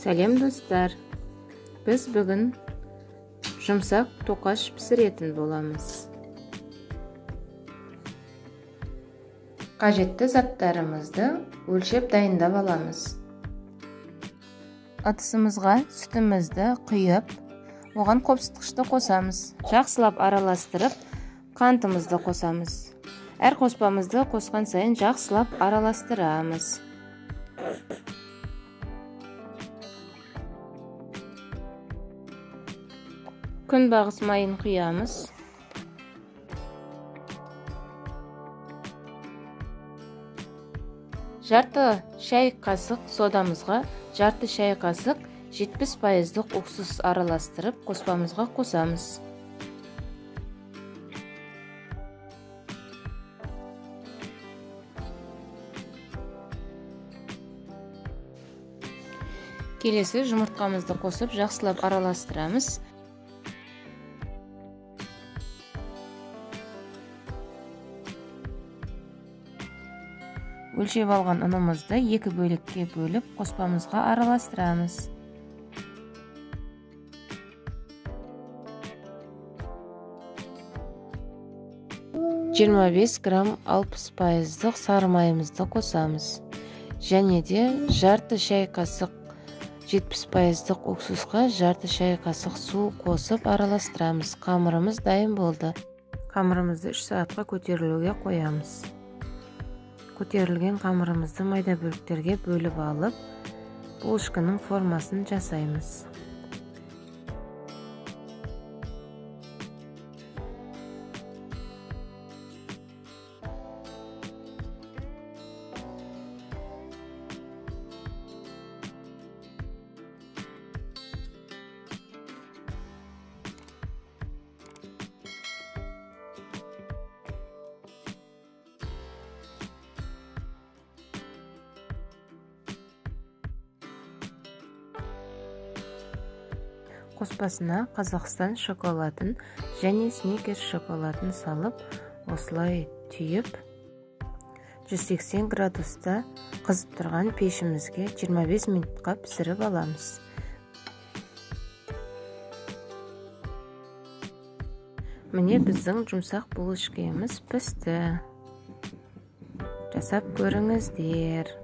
Сәлем достар. Біз бүгін жұмсақ тоқаш пісіретін боламыз. Қажетті заттарымызды өлшеп дайындап аламыз. Ыдысымызға сүтімізді құйып, оған қопсытқышты қосамыз. Жақсылап араластырып, қантымызды қосамыз. Әр қоспамызды қосқан сайын жақсылап араластырамыз. Күнбағыс майын құямыз. Жарты шай қасық содамызға жарты шай қасық 70% уксус араластырып қоспамызға қосамыз. Келесі жұмыртқамызды қосып жақсылап араластырамыз. Өлшеп алған ұнымызды екі бөлікке бөліп қоспамызға араластырамыз. 25 грамм 60% сары майымызды қосамыз. Және де жарты шай қасық 70% уксусқа жарты шай қасық су қосып араластырамыз. Қамырымыз дайын болды. Қамырымызды 3 сағатқа көтерілуге қоямыз. Көтерілген қамырымызды майда бөліктерге бөліп алып, булочканың формасын жасаймыз. Қоспасына Қазақстан шоколадын және Сникерс шоколадын салып, осылай түйіп, 180 градуста қызып тұрған пешімізге 25 минутқа пісіріп аламыз. Міне біздің жұмсақ булочкамыз пісті. Жасап көріңіздер.